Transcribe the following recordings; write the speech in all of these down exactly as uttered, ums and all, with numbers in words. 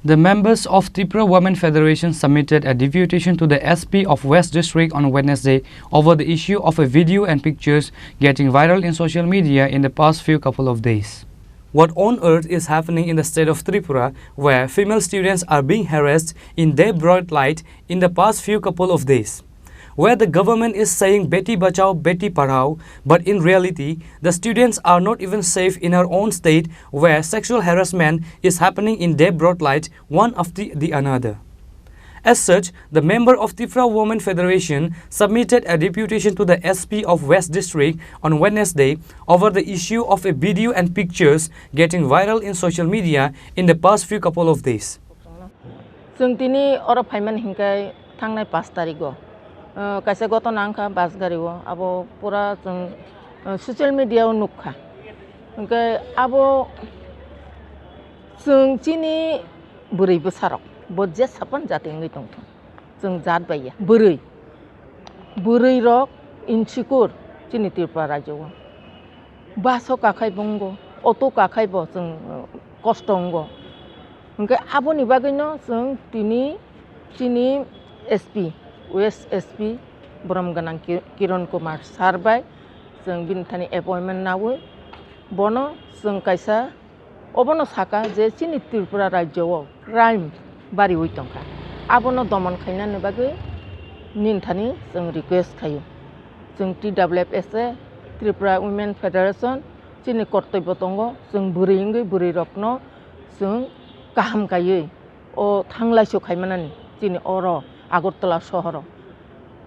The members of Tripura Women Federation submitted a deputation to the S P of West District on Wednesday over the issue of a video and pictures getting viral in social media in the past few couple of days. What on earth is happening in the state of Tripura, where female students are being harassed in their broad light in the past few couple of days? Where the government is saying "Beti Bachao, Beti Padhao," but in reality, the students are not even safe in our own state, where sexual harassment is happening in their broad light, one after the another. As such, the member of Tripura Women Federation submitted a deputation to the S P of West District on Wednesday over the issue of a video and pictures getting viral in social media in the past few couple of days. Chwng tini oro phaimani hinkhe thangnai pash tarigo, uh, kaisa gotona wngkha bus gario, abo pura chwng, uh, social media o nukha. Hinkhe abo chwng chini bwrwi bwsarok bo je sapan jati wngwi tongthung, chwng jat bai ya. Bwrwi, bwrwi rok insecure chini Tripura rajyo o. Bus o kakhai bo wngo, auto kakhai bo chwng, uh, kosto wngo. Hinkhe aboni bagwino chwng tini chini S P, West S P borom gwnang Ki-, Kiron Kumar sir bai chwng bini thani appointment naui bono chwng kaisa obono saka je chini Tripura rajyo o crime bariui tongkha, abono domon khainani bagwi nini thani chwng request khaio. Chwng T W F S A, Tripura Women Federation, chini kortoibo tongo, chwng bwrwi wngwi bwrwi rokno chwng kaham kaiwi o thanglaisu khaimanani chini oro Agartala sohoro.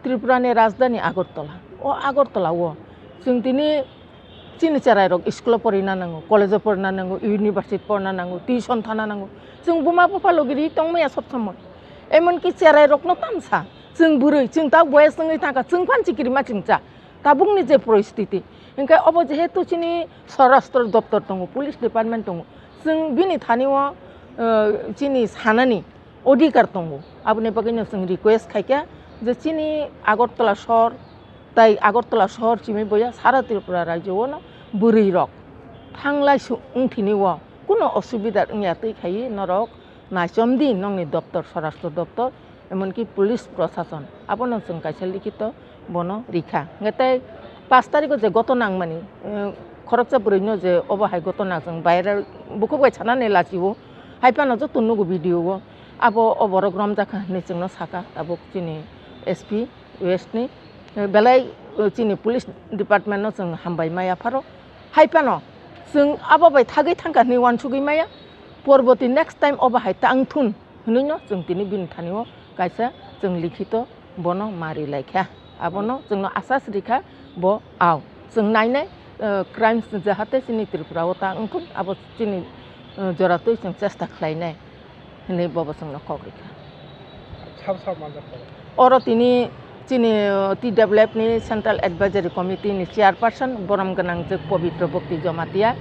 Tripura ni rajdhani Agartala. O Agartala o chwng tini chini cherai rok school o porina nango, college o porina nango, university porina nango, tuition thana nango. Chwng buma bupha logi ri tongmaya sob somoi. Emonki cherai rokno tamsa. Chwng bwrwi, chwng ta boyes wngwi thangkha, chwng phan chikirima chwngcha. Tabukni je poristiti. Hinkhe obo jehetu chini Swarashtra Doptor tongo, Police Department tongo. Chwng bini thani o, eh, chini sanani odhikar tongo. Aboni bagwino chwng request khaikha je chini Agartala sohor, tai Agartala sohor chimi boya sara Tripura rajyo o no bwrwi rok thanglaisu wngthini o kuno osubida wngya twi khaiwi norok naichomdi nongni doptor, Swarashtra Doptor, emonki police prosason, abono chwng kaisa likhito bono rikha. Hwnkhe tei pash tarikho je gotona wngmani, eh, khoroksa bwrwino je obo hai gotona chwng viral bukhuk bai sanani lachio, hai phano joto nugo video o, abo o borok romjakha hinwi chwngno saka tabuk chini S P West ni, eh, belai, eh, chini police department no chwng hambai maya pharo. Hai phano chwng abo bai thagwi thangkha hinwi uansugwi maya. Porboti next time obo hai ta wngthun hinwi no chwng tini bini thani o kaisa chwng likhito bono ma ri laikha. Abono chwngno asas rikha bo ao. Chwng nainai, eh, crimes jahate chini Tripura o ta wngthun abo chini, eh, joratwi chwng chesta khlainai. Hinwi bobo chwngno kok rikha. Sabo sabo manjak kha? Oro tini chini, uh, T W F ni Central Advisory Committee ni Chairperson borom gwnangjwk Pabitra Bhakti Jamatia.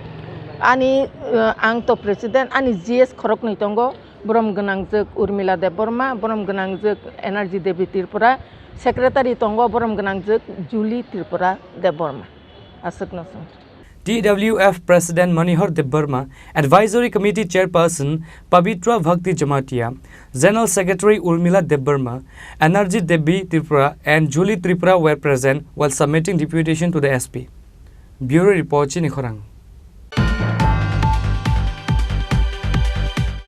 Ani, uh, ang to President, ani G S khoroknwi tongo, borom gwnangjwk Urmila Debbarma, borom gwnangjwk Energy Devi Tripura, Secretary tongo borom gwnangjwk Julie Tripura Debbarma. Aswkno chwng. T W F President Manihar Debbarma, Advisory Committee Chairperson Pabitra Bhakti Jamatia, General Secretary Urmila Debbarma, Energy Devi Tripura and Julie Tripura were present while submitting deputation to the S P. Bureau Report, Chini Khorang.